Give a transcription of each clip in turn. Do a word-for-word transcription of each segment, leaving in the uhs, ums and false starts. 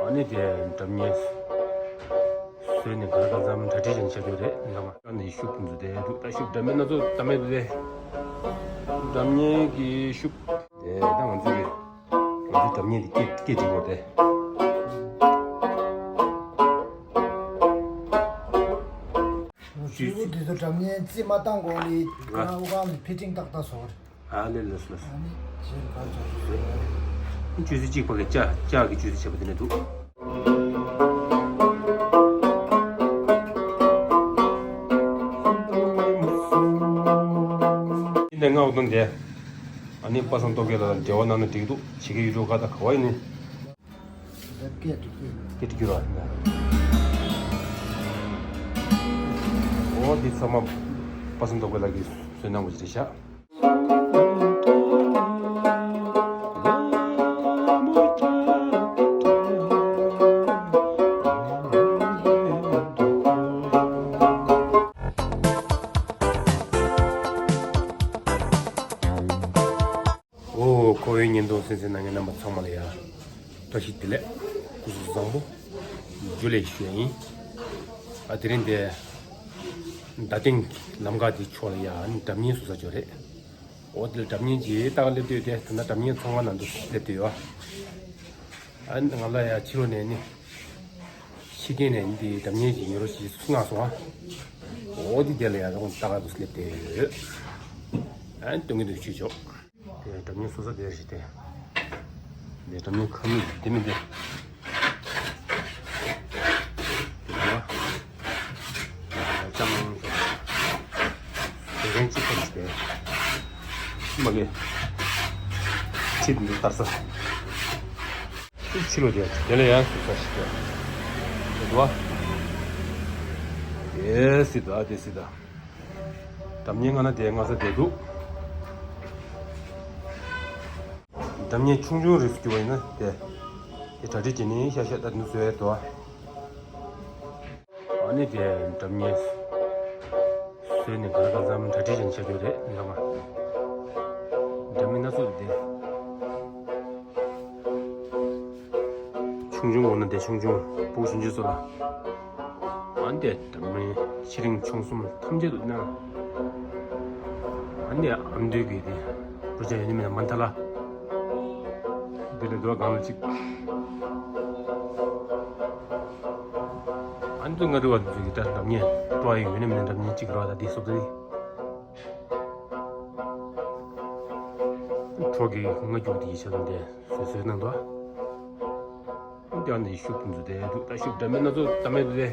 ཨ་ནི་དེ་སྒྲ་སྙན་བཟོས་ནས་ག་ལ་ག་ཙམ་གྲ་སྒྲིག་བྱས་ནས་བྱ་རྒྱུ་རེད། ཨ་ནི་ཤུབས་འདུག་དེ་འདུག་ད་ཤུབས་སྒྲ་སྙན་སྣ་ཚོགས་བཏང་མེད་འདུག་དེ། སྒྲ་སྙན་གྱི་ཤུབས་དེ་ད་ང་ཚོ་གི་ང་ཚོའི་སྒྲ་སྙན་དེ་སྐད་སྐད་སྒྲིག་དགོས་དེ། ཇུས་ཏེ་ཚོ་སྒྲ་སྙན་རྩིས་མ་བཏང་གོང་ལ་ང་ཨུ་ཁང་ནས་ཕི་ཊིང་ཏག་ཏག་བཟོ་བར། ཨ་ལེ་ལེ་ལེ། ཨ་ནི་ཇུས་ཏེ་གཅིག་པ་གི་ལྕགས་ལྕགས་ཀྱི་ཇུས་ཏེ་བྱས་པ་དེ་ནས་འདུག་འདི་ནས་ང་ཨུ་ཁང་དེ་ཨ་ནི་པ་སངས་སྟོབས་རྒྱལ་ལགས་དང་འབྲེལ་བ་གནང་ན་འགྲིག་འདུག་བྱེད་ཀྱི་ཡོད་འགྲོ་ག་ད་ག་བ་ཡིན་ནི། སྐད་སྒྲིག་རྒྱུ་ར། འོ་འདི་ཚང་མ་པ་སངས་སྟོབས་རྒྱལ་ལགས་ཀྱིས་བཟོས་གནང་བ་ཞིག་རེད་ཤག་ཨོ། ཁོ་བོའི་བརྙན་ཐུང་གསན་གཟིགས་གནང་མཁན་རྣམ་པ་ཚང་མ་ལ་ཡ་བཀྲ་ཤིས་བདེ་ལེགས། སྐུ་གཟུགས་བཟང་པོ། ཇུ་ལེ་ཞུ་ཡ་ཡིན། ཨ་དེ་རིང་འདི་རྡ་སྟེང་གི་ལམ་ཁ་དེ་ཕྱོགས་ལ་ཡ་ཨ་ནི་སྒྲ་སྙན་བཟོ་ས་ཅིག་ཡོད་རེད། ཨོ་དེ་ལ་སྒྲ་སྙན་གྱི་ཏག་སླེབས་བསྡད་དེ་ད་ལྟ་སྒྲ་སྙན་ཚོང་ཁང་ནང་དུ་སླེབས་བསྡད་ཡོད། ཨ་ནི་ང་ལ་ཡ་ཕྱི་ལོགས་ནས་ནི་ཕྱི་རྒྱལ་ནས་འདི་སྒྲ་སྙན་གྱི་ཉོ་རོགས་ཞིག་མངགས་སོང་ཨ། ཨོ་དེ་དེ་ལ་ཡ་རོང་ཏག་ཏག་ཏུ་སླེབས་བསྡད་ཡོད། ཨ་ནི་སྟོན་གྱི་འདུག་ཞུས་ཆོག་དེ་སྒྲ་སྙན་བཟོ་ས་དེ་རེད་དེ། དེ་སྒྲ་སྙན་ཁ་མིག་དེ་མིན་དེ། དེ་ལ་ཅང་དེ་རིང་གཅིག་པ་རེད་དེ། མ་གི་ཁྱེད་འདི་ལྟར་ས། ཕྱི་ལོགས་དེ་དེ་ལ་ཡང་བཟོ་ས་ཞིག་དེ་འདུག་བ། དེ་སྲིད་དོ་ཨ་དེ་སྲིད་དོ། སྒྲ་སྙན་ང་ན་དེ་ང་ས་དེ་འདུག་སྒྲ་སྙན་ཆུང་ཆུང་རེ་ཞིག་རྒྱུ་བ་ཡིན་ན་དེ། དེ་གྲ་སྒྲིག་བྱས་ནས་ཤ་ཤ་ད་ནུ་བཟོས་འདུག་ཨ་ནི་དེ་སྒྲ་སྙན་བཟོས་ནས་ག་ལ་ག་ཙམ་གྲ་སྒྲིག་བྱས་ནས་བྱ་རྒྱུ་རེད་ལགས། སྒྲ་སྙན་སྣ་ཚོགས་དེ། ཆུང་ཆུང་འོ་ན་དེ་ཆུང་ཆུང་བུ་ཆུང་ཆུང་སོ་ལ། ཨ་འདས་འདྲ་མིན་ཕྱི་རིང་ཆུང་གསུམ་ཐམས་ཅད་དུ་གནང་། ཨ་ནི་ཨ་མདོའི་གི་དེ་བུ་ཆ་ཡོད་ནི་མིན་ན་མ་མཐའ་ལ། འདི་ལས་འདུག་གང་ལ་གཅིག་ཨ་ནི་ང་རུ་བ་འདི་ཚོ་གི་ད་འདྲ་མཉེན་ཏོ་ཨ་ཡོད་ནི་མིན་ན་འདྲ་མཉེན་གཅིག་རོ་ད་འདི་སོབ་ད་འདི། གྲོགས་ཀྱི་ང་རྒྱུག་དེ་ཡི་ཆ་ཚང་དེ་བཟོས་བཟོས་གནང་འདུག་ཨ། ཀྱང་ནི་ཤུགས་འཛུལ་ཏེ་འདུག་ད་ཤུགས་འདྲ་མིན་སྣ་ཚོགས་འདྲ་མིན་འདུག་སྟེ།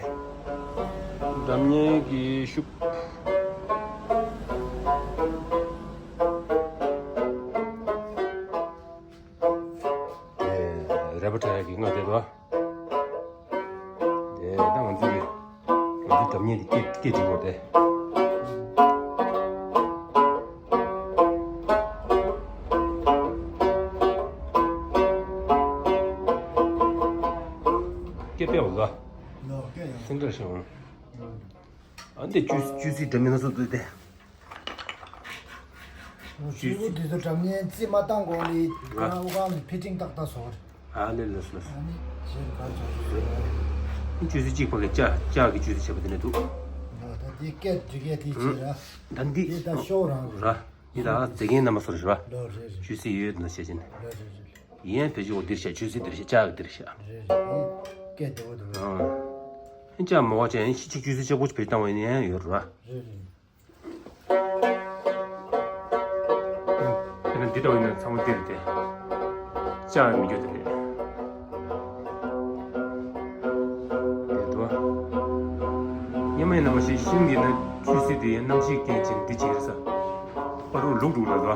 འདྲ་མཉེན་གྱི་ཤུགས། དེ་རེ་བ་ཁྲ་ཡ་གི་ང་དེ་དོ། དེ་ད་ང་ཚོ་གི་ང་ཚོའི་འདྲ་མཉེན་དེ་སྐད་སྐད་འདྲི་དགོས་ཏེ། སྐད་པས་འོ་ལ། ལོ་སྐད་ཡང་། སེང་གྲགས་ཤོང་། ཨ་འདི་བཅུ་བཅུ་སྲིད་འདྲ་མིན་སྣ་ཚོགས་འདུག་སྟེ། ཤུ་གུ་འདི་ཚོ་འདྲ་མཉེན་རྩིས་མ་བཏང་གོང་ལ་ང་ཨུ་ཁང་ནས་ཕི་ཊིང་ཏག་ཏག་བཟོ་བར། ཨ་ལེ་ལེ་ལེ། ཨ་ནི་ཇེར་གར་ཆོག་ཆོག་ཆོག་ཅུས་སི་གཅིག་པ་གི་ལྕགས་ལྕགས་ཀྱི་ཅུས་སི་བྱས་པ་དེ་ནས་འདུག་ང་ད་འདི་སྐད་འདི་སྐད་དེ་བྱེད་ར། ད་འདི་འདི་ད་ཤོག་རང་ར། འདི་ད་མཛེས་རྒན་རྣམ་པ་ཚོར་ར། ལོ་རེད་རེད། ཅུས་སི་ཡོད་ན་བྱས་ཅན། ལོ་རེད་རེད། ཡན་བེད་སྤྱོད་འདིར་བྱས་ཅུས་སི་འདིར་བྱས་ལྕགས་ཀྱི་འདིར་བྱས། རེད་རེད། སྐད་བདེ་བོ་འདུག་ཨ། ལྕགས་མ་བ་ཅན་ཤི་ཅིག་ཅུས་སི་ལྕགས་པོ་བེད་བཏང་བ་ཡིན་ཡང་ཡོད་ར། རེད་རེད། དེ་ནི་འདི་ལྟ་བུ་ཡིན་ན་ཚང་མ་འདིར་དེ་ལྕགས་མི་རྒྱུ་དེ་རེད། དེ་དོ། སྙེ་མའི་ནང་ཞིག་ཤིང་འདི་ན་ཆུ་སྲིད་དེ་ཡང་གནམ་གཤིས་རྐྱེན་ཅན་འདི་བྱེད་རེད་ས། པ་རུ་ལུག་འདུག་ལ་དོ།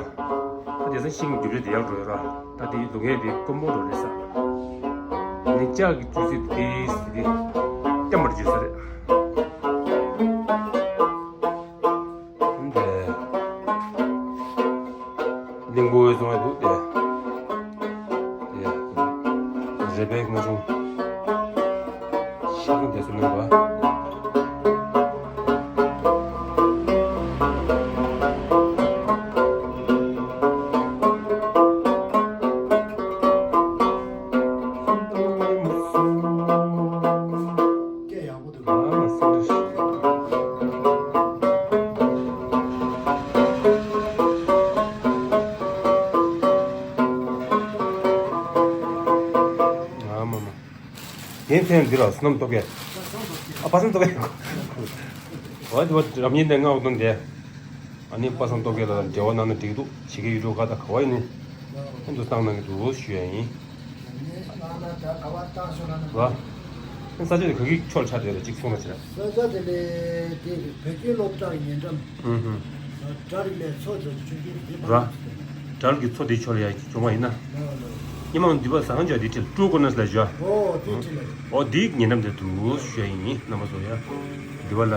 ད་དེ་ས་ཤིང་རྒྱུ་ཆ་དེ་ཡག་འགྲོ་ཡོད་ར། ད་དེ་ཡི་ལུག་ངན་དེ་དཀོན་པོ་འགྲོ་རེད་ས། ནི་ལྕགས་ཀྱི་ཆུ་སྲིད་དེ་སྲིད་དེ་བརྟན་པར་འགྱུར་ས་རེད། འདི་གླིང་བུ་བཟུང་བའི་འདུག་སྟེ། དེ་རེ་བའི་ང་ཆུང་ཤིང་དེ་ཚོ་ལོན་པ། དེ་མཚན་འདི་ལ་བསོད་ནམས་སྟོབས་རྒྱལ། ཨ་པ་སངས་སྟོབས་རྒྱལ། འོ་དེ་བ་རབ་ཉིན་དེ་ལྔ་བ་དོན་དེ། ཨ་ནི་པ་སངས་སྟོབས་རྒྱལ་ལ་འབྲེལ་བ་གནང་ན་འགྲིག་འདུག་བྱེད་ཀྱི་ཡོད་འགྲོ་ག་ད་ག་བ་ཡིན་ནི། ཨ་འདུག་བཏང་གནང་གི་འདུག་ཞུ་ཡ་ཡིན། ཨ་ས་ཆ་དེ་ག་གི་ཕྱོགས་ཆགས་བསྡད་རེད་གཅིག་གསུངས་ན་ཆེ་ར། ས་ཆ་དེ་ལས་དེ་བོད་སྐྱོན་སློབ་གྲྭ་ཡི་ཉེ་འགྲམ། ཨུ་ཧུ། གྲ་རིག་ལས་ཚོགས་ཚོགས་ཆུང་ཆུང་དེ་ར། གྲ་རིག་གི་ཚོགས་དེའི་ཕྱོགས་ལ་ཡ་བྱུང་བ་ཡིན་ན། ཉི་མ་འདི་པ་ཟ་ཁང་ཅག་འདི་ཁྲིད་ཀྲུའུ་ཀོ་ནས་ལ་བཞག་ཨོ་དེ་ཁྲིད་ལ། ཨོ་འདི་ཉེ་འགྲམ་དེ་འདུག་ཞུ་ཡ་ཡིན་རྣམ་པ་ཚོ་ཡ། འདི་པ་ལ།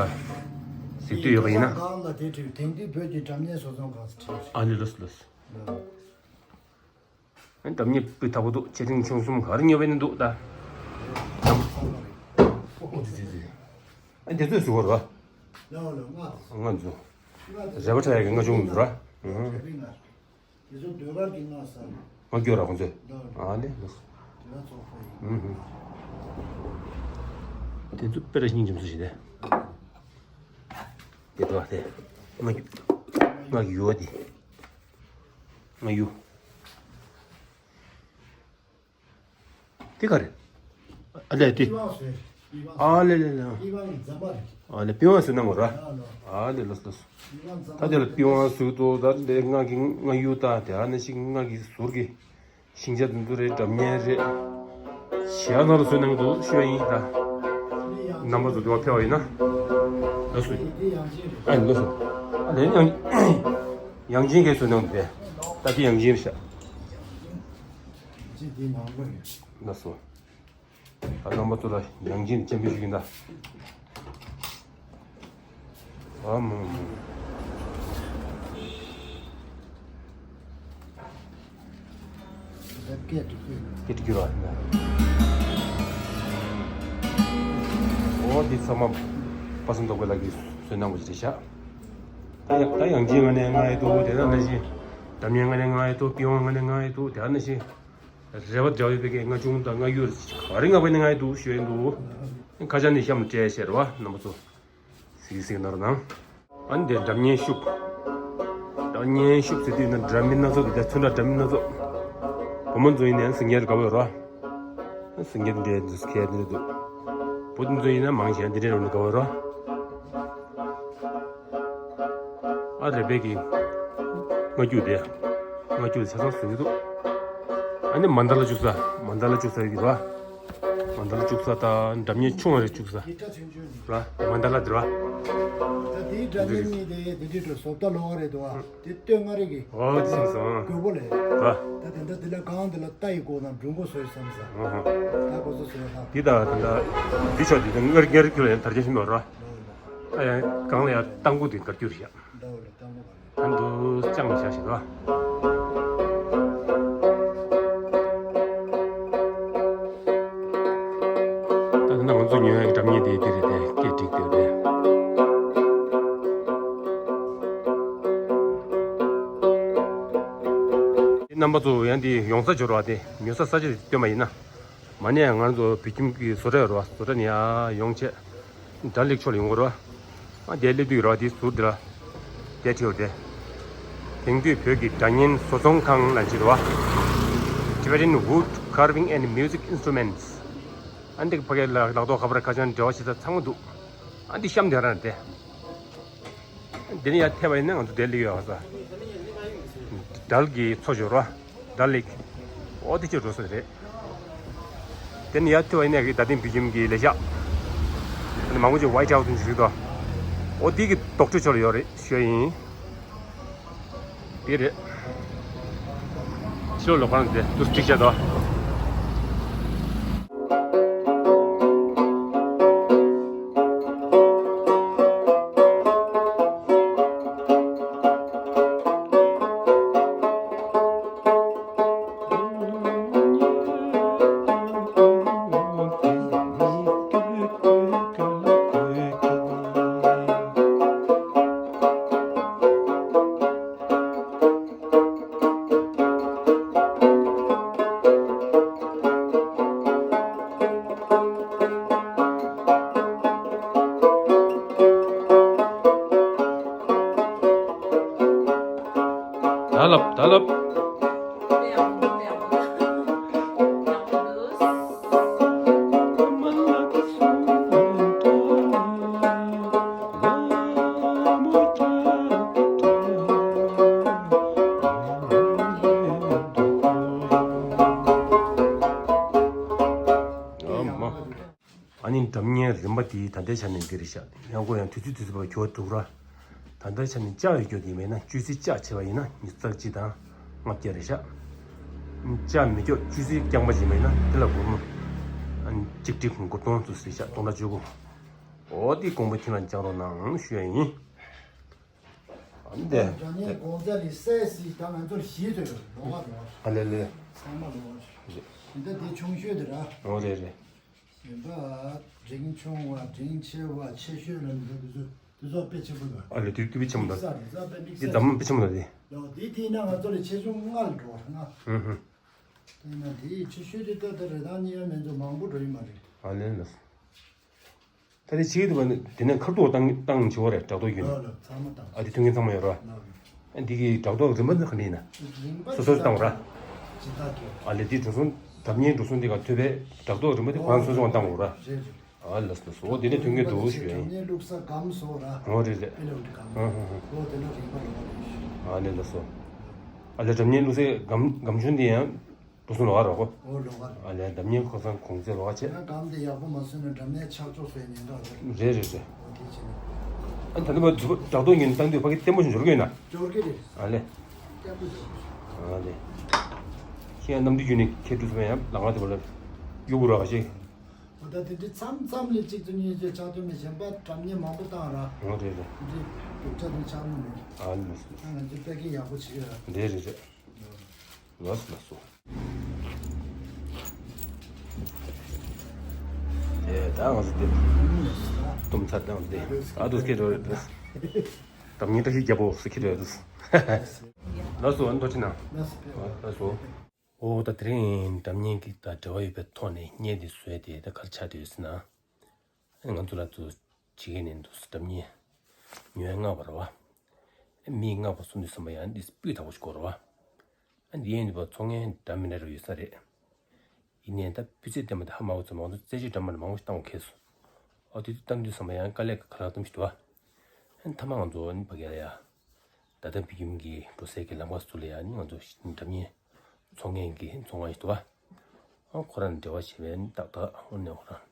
གཟིགས་འདོད་ཡོད་པ་ཡིན་ན། ཁང་ལ་དེ་ཁྲིད་དེང་དུས་བོད་ཀྱི་སྒྲ་སྙན་བཟོ་ཚོང་ཁང་ཁྲིད། ཨ་ལེ་ལོས་ལོས། ཨ་འདམ་ཉེ་སྤུས་དག་པོ་འདུག་ཆེ་འབྲིང་ཆུང་གསུམ་ག་རེ་ཉོ་བས་ནི་འདུག་ད། ཨ་འདི་ཚོས་བཟོ་བར་བ། ང་ཚོ། རེ་བ་ཁྲ་ཡ་གི་ང་ཆུང་འདུག་ར། ང་སྐྱོ་ར་ཁོང་ཚོས། ཨ་ལེ་ལོས། དེ་ཚོ་དཔེ་ར་སྙིང་རྗེ་མོ་ཞིག་རེད། དེ་འདྲ་བ་དེ། ང་ང་ཡོད་དེ། ང་ཡོད། དེ་ག་རེད། ཨ་ལེ་དེ། ཨ་ལེ་ལེ་ལེ། ཨ་ལེ་པི་ཝང་བཟོས་གནང་དགོས་ར། ཨ་ལེ་ལོས་ལོས། ད་དེ་ལ་པི་ཝང་བཟོས་ཏོ་ད་དེ་ང་གི་ང་ཡོད་ད་དེ་ཨ་ནི་ཞིག་ང་གི་ཟུར་གི་ཤིང་ཆ་དུ་དུ་རེད་འགྲམ་ཉན་རེད། ཞེ་ན་རུ་བཟོས་གནང་འདུག་ཤོད་ཡིན་ད། རྣམ་པ་ཚོ་དུ་བ་ཕེ་བ་ཡིན་ན། ལོས་སོ། ཨ་ལེ་ལོས་སོ། ཨ་ལེ་ཡང་། ཡང་ཅིན་གས་བཟོས་གནང་འདུག་པས། ད་དེ་ཡང་ཅིན་རེད་ཤག་ཅི་དེ་ནང་ལོ་ཡོད། ལགས་སོ། ད་རྣམ་པ་ཚོ་ལ་ཡང་ཅིན་སྤྱན་འབུལ་ཞུ་གི་ཡིན་ད། ཨ་མོ་མོ། སྐད་ཀྱི་རོ་ཡིན་ད། འོ་འདི་ཚང་མ་པ་སངས་སྟོབས་རྒྱལ་ལགས་ཀྱིས་བཟོས་གནང་བ་ཞིག་རེད་ཤག་ད་ཡང་ད་ཡང་ཅིན་ང་ནས་ང་ཡི་ཏོ་དེ་ན་ན་བཞིན། འགྲམ་ཉན་ང་ནས་ང་ཡི་ཏོ་པི་ཝང་ང་ནས་ང་ཡི་ཏོ་དེ་ན་བཞིན། རེ་བ་འདྲ་བའི་བེ་ཀའི་ང་ཆུང་དང་ང་ཡོད་ག་རེ་ང་བའི་ནི་ང་ཡི་འདུག་ཞུ་ཡི་འདུག་ཁ་ཆ་ནི་གཤམ་སྤྲད་ཤེར་བ་རྣམ་པ་ཚོ། སིག་སིག་ནར་ནང་། ཨ་ནི་དེ་འགྲམ་ཉན་ཤུག་འགྲམ་ཉན་ཤུག་ཟེར་དུས་ན་འདྲ་མིན་སྣ་ཚོགས་དེ་ཚོན་ཁྲ་འདྲ་མིན་སྣ་ཚོགས། བུ་མོ་ཚོ་ཡིན་ནའི་སིང་ངེར་དགའ་བོ་ཡོད་ར། སིང་ངེར་འདྲའི་འདུག་ཁྱེར་འདི་འདུག་བུ་ཚོ་ཡིན་ན་མང་ཆེ་འདི་འདྲའི་རོ་ནི་དགའ་བོ་ཡོད་ར། ཨ་རེ་བེ་གི། ང་རྒྱུ་དེ། ང་རྒྱུ་དེ་ཆ་ཚང་བཟོ་གི་འདུག་ཨ་ནི་མན་ད་ལ་བཅུག་ས། མན་ད་ལ་བཅུག་ས་ཡོད་ཀྱི་ར། མན་ད་ལ་བཅུག་ས་དང་འགྲམ་ཉན་ཆུང་བ་རེ་བཅུག་ས། ར། མན་ད་ལ་དེ་ར། ད་དེའི་སྒྲ་སྙན་གཉིས་དེ་དེ་འདྲའི་གྲོ་བཟོ་ལྟ་ལོག་རེད་འདུག་ཨ། དེ་སྟོད་མངའ་རིས་ཀྱི། ཨོ་དེ་སོང་སོང་། རྒོད་པོ་ལས། ར། ད་དེ་འདྲ་དེ་ལ་གང་དེ་ལ་རྟ་ཡི་སྒོ་དང་འབྲུ་མགོ་བཟོས་བསམ་ས། ཨོ་ཧོ། ད་གོ་ཚོད་བཟོས་ལ། འདི་དང་ད་ལྟ་འདི་ཆོག་འདི་དང་སྔར་སྔར་ཁྱོད་ལ་ཡང་དར་རྒྱས་ཕྱིན་པ་ར། ད་ཡང་གང་ལ་ཡང་རྟ་མགོ་དེ་དར་རྒྱུ་རེད་ཤག་ཨ་འདུ་ལྕང་ལ་ཤ་ཞིག་ར། ད་ནང་ང་ཚོ་ཉོ་ཡག་གི་འགྲམ་ཉེ་དེ་དེ་རེད་དེ་སྐད་འགྲིག་དེ་རེད། རྣམ་པ་ཚོ་ཡང་དེ་ཡོང་ས་འབྱོར་བ་དེ་ཉོ་ས་ས་ཆ་དེ་སྟོན་པ་ཡིན་ན། མ་ནས་ང་ཚོ་བོད་ཁྱིམ་གྱི་བཟོ་གྲྭ་ཡོད་རེད་བ། བཟོ་གྲྭ་ནས་ཡར་ཡོང་བྱས། སྒྲ་ལེགས་ཕྱོགས་ལ་ཡོང་དགོས་རེད་བ། ཨ་དེ་སླེབས་དུས་རེད་བ། དེ་ཟུར་དེ་ལ། དེ་ཁྲིད་དེ། དེང་དུས་བོད་ཀྱི་སྒྲ་སྙན་བཟོ་ཚོང་ཁང་ལ་བྱེད་རེད་བ། Tibetan Wood Carving and Music Instruments། ཨ་འདི་ཕ་གའི་ལག་ལག་ཐོག་ཁ་པར་ཁ་བྱང་འབྲེལ་བ་བྱེད་ས་ཚང་མ་འདུག་ཨ་འདི་གཤམ་དེ་རང་རེད་དེ། འདི་ནས་ཡར་ཐེབས་པ་ཡིན་ན་ང་ཚོ་དེར་སླེབས་ཡོད་ས། དལ་གྱི་མཚོ་ཡོད་ར། དལ་ལེག་ཨོ་དེ་ཅིག་འགྲོ་ས་རེད། དེ་ནས་ཡར་ཐེབས་པ་ཡིན་ན་ད་ཐེངས་བོད་ཁྱིམ་གྱི་ལས་ཤག་ཨ་ནི་མང་པོ་ཅིག་White House་ནས་བཞུགས་དོ། ཨོ་དེ་གི་དོག་ཁྲོད་ཕྱོགས་ལ་ཡོད་རེད་ཞུ་ཡ་ཡིན། དེ་རེད། ཕྱི་ལོགས་ལོགས་ཁང་དེ་ཏུ་སྟིག་བྱས་དོ། ད་ལབ་ད་ལབ། ཨ་ནི་སྒྲ་སྙན་རིམ་པ་དེ་ད་ལྟའི་ཆ་ནས་འདི་རེད་ཤག་ཡང་སྒོ་ཡང་དུས་ཚོད་དུས་ཚོད་བར་འགྱུར་བ་འགྲོ་གི་ར། ད་ལྟའི་ཆ་ནས་ལྕགས་ཡོད་རྒྱུ་དེ་མེད་ན་བཅུ་ཚིགས་ལྕགས་བྱས་པ་ཡིན་ན་ཉི་ཤུ་རྩ་གཅིག་དང་ལྔ་བརྒྱ་རེད་ཤག་ལྕགས་མི་སྐྱོ་བཅུ་ཚིགས་རྐྱང་པ་ཞིག་མེད་ན་དེ་ལ་སྒོར་མོ་ཨ་ནི་གཅིག་ཁྲི་དགུ་སྟོང་ཙམ་ཟེར་ཤག་སྟོང་ཕྲག་བཅུ་དགུ། འོ་དེ་དགོངས་པ་ཁྱེད་རང་བཅངས་རོགས་གནང་ཞུ་ཡ་ཡིན། ཨ་ནི་དེ། སྒྲ་སྙན་གོང་ཚད་ལས་སད་སི་ད་ང་ཚོར་བཞི་ཐོན་ལོ་བ་ལོ་བ། ཨ་ལེ་ལེ། ཚང་མ་ལོ་བ། རེད། འདི་ད་དེ་ཆུང་ཤོས་དེ་ར། འོ་རེད་རེད། གཞན་པ་འབྲིང་ཆུང་བ་འབྲིང་ཆེ་བ་ཆེ་ཤོས་ལ་འདི་ཚོ་དེ་ཚོ་དཔེ་ཆེན་པོ་དང་། ཨ་ལེ་དེ་དེ་དཔེ་ཆེན་པོ་དང་། དམིགས་བསལ་དེ་ཚོ་དཔེ་དམིགས་བསལ། འདི་འདབ་མ་དཔེ་ཆེན་པོ་དང་དེ། ལོ་དེ་དེ་ན་ང་ཚོ་ལས་ཆེ་ཆུང་ལྔ་ལ་འགྲོ་བ་ལྔ། ཧུམ་ཧུམ། དེ་ན་དེ་ཆེ་ཤོས་དེ་ད་ད་རེ་ད་གཉིས་ཡ་མེད་ཚོ་མང་པོ་འགྲོ་ཡི་མ་རེད། ཨ་ལེ་ལ། ད་དེ་ཕྱི་དུ་བ་ནི་དེ་ནས་ཁ་དོག་བཏང་བཏང་བྱེད་པ་རེད་བྲག་རྡོ་ཡོད་ན། ལ་ལ་ཚང་མ་བཏང་། ཨ་དེ་མཐུན་རྐྱེན་ཚང་མ་ཡོད་ར། ལ་ལ། ཨ་འདི་གི་བྲག་རྡོ་རིམ་པ་འདི་ག་འདྲ་ཡིན་ན། རིམ་པ་སོ་སོར་བཏང་བ་ར། ཇི་ལྟར་སྐྱེ། ཨ་ལེ་དེ་འགྲོ་སོང་སྒྲ་སྙན་འགྲོ་སོང་འདི་ག་ཐོས་པའི་བྲག་རྡོ་རིམ་པ་དེ་གང་སོ་སོ་བ་བཏང་བ་ར། རེད་རེད། ཨ་ལེ་སོ་སོ་འོ་དེ་ནས་མཐུན་རྐྱེན་འགྲོ་ཞུ་ཡ་ཡིན། སྒྲ་སྙན་བླུགས་ས་སྒམ་སོ་ར། འོ་རེད་རེད། པེ་ལེ་འོ་དེ་སྒམ། ཧུ་ཧུ་ཧུ། འོ་དེ་ན་རིམ་པ་ལོ་རེད། ཨ་ལེ་ལ་སོ། ཨ་ལེ་སྒྲ་སྙན་བླུགས་སའི་སྒམ་སྒམ་ཆུང་འདི་ཡང་། འགྲོ་སོང་ལོགས་ཀ་རོགས་གོ། ཨོ་ལོགས་ཀ་རེད། ཨ་ལས་འགྲ་སྙན་ཁོ་ཚང་གོང་ཚད་ལོགས་ཀ་བྱས། ཡང་སྒམ་དེ་ཡག་པོ་མ་བཟོས་ན་འགྲ་སྙན་ཆག་ཆོག་བཟོས་ཉེན་ཁ་རེད། རེད་རེད་རེད། ཨོ་དེ་བྱས་ནས། ཨ་ད་ནི་མ་འཛུ་བྲག་རྡོ་ཉིན་བཏང་དུས་ཕ་གི་བརྟན་པོ་ཞིག་འབྱོར་གི་ཡོད་ན། འབྱོར་གི་རེད། ཨ་ལས། བརྟན་པོ་འབྱོར་གི་རེད། ཨ་ལས། ཁྱེད་ཡང་གནམ་དུས་རྒྱུན་ནས་ཁྱེད་འགྲོ་སོང་ཡང་ལ་ང་དེ་བ་ལ་གཡུག་རོགས་ཞེས། ཨོ་ད་དེ་འདྲའི་མཚམས་མཚམས་ལས་གཅིག་ཏུ་གཉིས་ཀྱི་ཆག་དོན་མི་གཞན་པ་འགྲ་སྙན་མང་པོ་བཏང་ར། ཨོ་རེད་རེད། དེ་འདྲའི་རྒྱུག་ཆ་དོན་ཆག་མི་མེད། ཨ་ལས། ང་ཚོ་པད་ཀི་ཡག་པོ་བྱེད་ཀྱི་ར། རེད་རེད་རེད། ལོས་ལ་སོ། ཨེ་ད་ང་ཚོ་དེ་ཏུམ་ཚར་དང་དེ་ཨ་དུ་སྐད་རོ་རེད། ད་ཉིན་བཀྲ་ཤིས་རྒྱལ་པོ་སུ་ཁྱེར་རེད། ལ་སོ་ཨ་འདོ་ཅི་ན། ལ་སོ། ཨོ་ད་དེ་རིང་འགྲ་སྙན་གྱི་ད་འབྲེལ་བ་ཡོད་པའི་ཐོག་ནས་བརྙན་དེ་བཟོས་ཏེ་ད་གར་ཆགས་དུས་ཟེར་ན། ང་ཚོ་ལ་ཚོ་བྱེད་མཁན་ནི་འདུག་སེ་འགྲ་སྙན་ཉོ་ཡ་མངགས་པ་རེད་བ། མིས་མངགས་པ་སོང་དུས་ཙམ་པ་ཡང་འདི་སྤུས་དག་པོ་ཞིག་དགོས་རེད་བ། ཨ་འདི་ཡན་འདི་བ་ཚོང་མཁན་འདྲ་མི་འདྲ་རུ་ཡོད་ས་རེད། ཡིན་ནའི་ད་སྤུས་ཚད་ལྡན་པ་འདི་ཧ་མ་གོ་ཙམ་ང་ཚོ་རྩད་གཅོད་འདྲ་མི་འདྲ་མང་པོ་ཞིག་བཏང་དགོས་ཁེལ་སོང་། ཨ་དེ་དུས་བཏང་དུས་ཙམ་པ་ཡང་དཀའ་ལས་ཁག་ལ་གཏོང་ཞིག་འདུག་བ། ཨ་མཐའ་མ་ང་ཚོ་ཨ་ནི་ཕ་གི་ལ་ཡ། ད་ལྟ་བི་ཡུམ་གྱི་འགྲོ་སའི་གི་ལམ་ཁ་ཚུར་ལ་ཡ་ནི་ང་ཚོ་འདྲ་མཉམ་ཚོང་མཁན་གྱི་ཚོང་ཁང་ཞིག་འདུག་བ། ཨ་ཁོ་རང་འབྲེལ་བ་བྱས་པའི་ཏག་ཏག་དངོས་གནས་ཁོ་རང་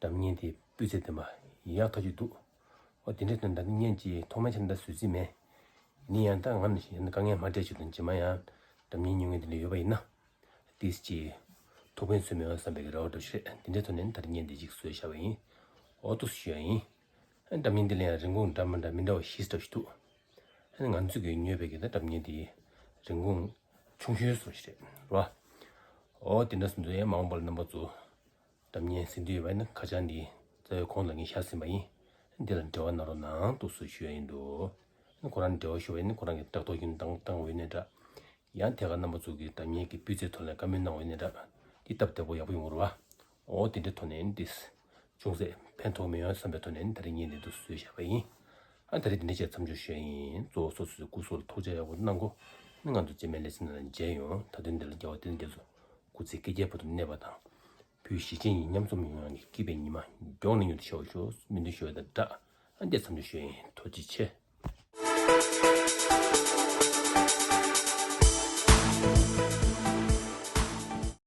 འདྲ་མཉམ་དེ་སྤུས་ཚད་ལྡན་པ་ཡག་ཐག་ཆོད་འདུག་ཨོ་དེ་འདྲའི་དོན་དག་ནི་བརྙན་གྱི་ཐོག་མའི་ཆ་ནས་ད་བཟོས་རྩིས་མེད། ཡིན་ཡང་ད་ང་ནི་ཞིག་དཀའ་ངལ་མ་འཕྲད་ཆེད་དུ་རྗེས་མ་ཡང་འདྲ་མཉམ་ཉོ་མཁན་དེ་འདྲ་ཡོད་པ་ཡིན་ན། ཏིས་ཀྱི་ཐུགས་ཕན་གསོས་མི་ཡོང་བསམ་པའི་རེ་བ་འདྲ་ཞིག་རེད། འདི་འདྲའི་ཐོག་ནས་ད་རེས་བརྙན་འདི་ཅིག་བཟོས་བཞག་པ་ཡིན། ཨོ་ཏུ་ཞུ་ཡ་ཡིན། འདྲ་མཉམ་འདི་ལ་ཡང་རིན་གོང་འདྲ་མི་འདྲ་མི་འདྲ་བ་ཞིག་འདྲ་ཞིག་འདུག་ང་ཚོས་ཀྱི་ཉོས་པའི་གི་ད་འདྲ་མཉམ་འདི་རིན་གོང་ཆུང་ཤོས་སུ་ཞིག་རེད་རོ། ཨོ་དེ་འདྲ་སོང་ཙང་ཡང་མ་འོངས་པ་ལ་རྣམ་པ་ཚོ་འདྲ་མཉམ་ཟིན་དུས་ཡོད་པ་ཡིན་ན་ཁ་བྱང་འདི་རྩ་བའི་གོང་ལ་ངས་བཞག་ཟིན་པ་ཡིན། འདི་ལ་འབྲེལ་བ་གནང་རོགས་གནང་ཏུ་སུ་ཞུ་ཡ་ཡིན་འདུག་ཁོ་རང་འབྲེལ་བ་ཞུ་བ་ཡིན་ན་ཁོ་རང་གི་བརྡ་ཐོ་ཡིན་བཏང་བཏང་བ་ཡིན་ན་འདྲ། ཡང་དེ་ག་རྣམ་པ་ཚོ་གི་འདྲ་མཉམ་གྱི་སྤུས་ཚད་ཐོག་ལ་བཀའ་མོལ་གནང་བ་ཡིན་ན་འདྲ། འདི་སྟབས་བདེ་པོ་ཡག་པོ་ཡོང་གི་རེད་བ། ཨོ་དེ་འདྲའི་ཐོག་ནས་འདི་ཅུང་ཟད་ཕན་ཐོགས་མི་ཡོང་བསམ་པའི་ཐོག་ནས་ད་རེས་བརྙན་འདི་འདུག་བཟོས་བཞག་པ་ཡིན། ཨ་ད་རེས་འདི་འདྲ་བྱས་མཚམས་འཇོག་ཞུ་ཡ་ཡིན། གཙོ་བོ་སོ་སོའི་སྐུ་གཟུགས་ལ་ཐུགས་རྗེ་ཡག་པོ་གནང་གོ། ནི་ང་ཚོ་རྗེས་མའི་ལེ་ཚན་ནང་ལ་མཇལ་ཡོང་། ད་དུང་འདི་ལ་རྒྱལ་བ་བསྟན་འཛིན་རྒྱ་མཚོ་སྐུ་ཚེ་བསྐལ་བརྒྱའི་བར་དུ་གནས་པ་དང་། བོད་གཞིས་བྱེས་གཉིས་མཉམ་འཛོམས་ཡོང་ཡག་གི་སྐྱིད་པའི་ཉི་མ་མགྱོགས་ནས་མྱུར་དུ་ཤར་བར་ཤོག་སྨོན་འདུན་ཞུ་བ་དང་སྦྲགས། ཨ་འདི་མཚམས་འཇོག་ཞུ་ཡ་ཡིན། ཐུགས་རྗེ་ཆེ།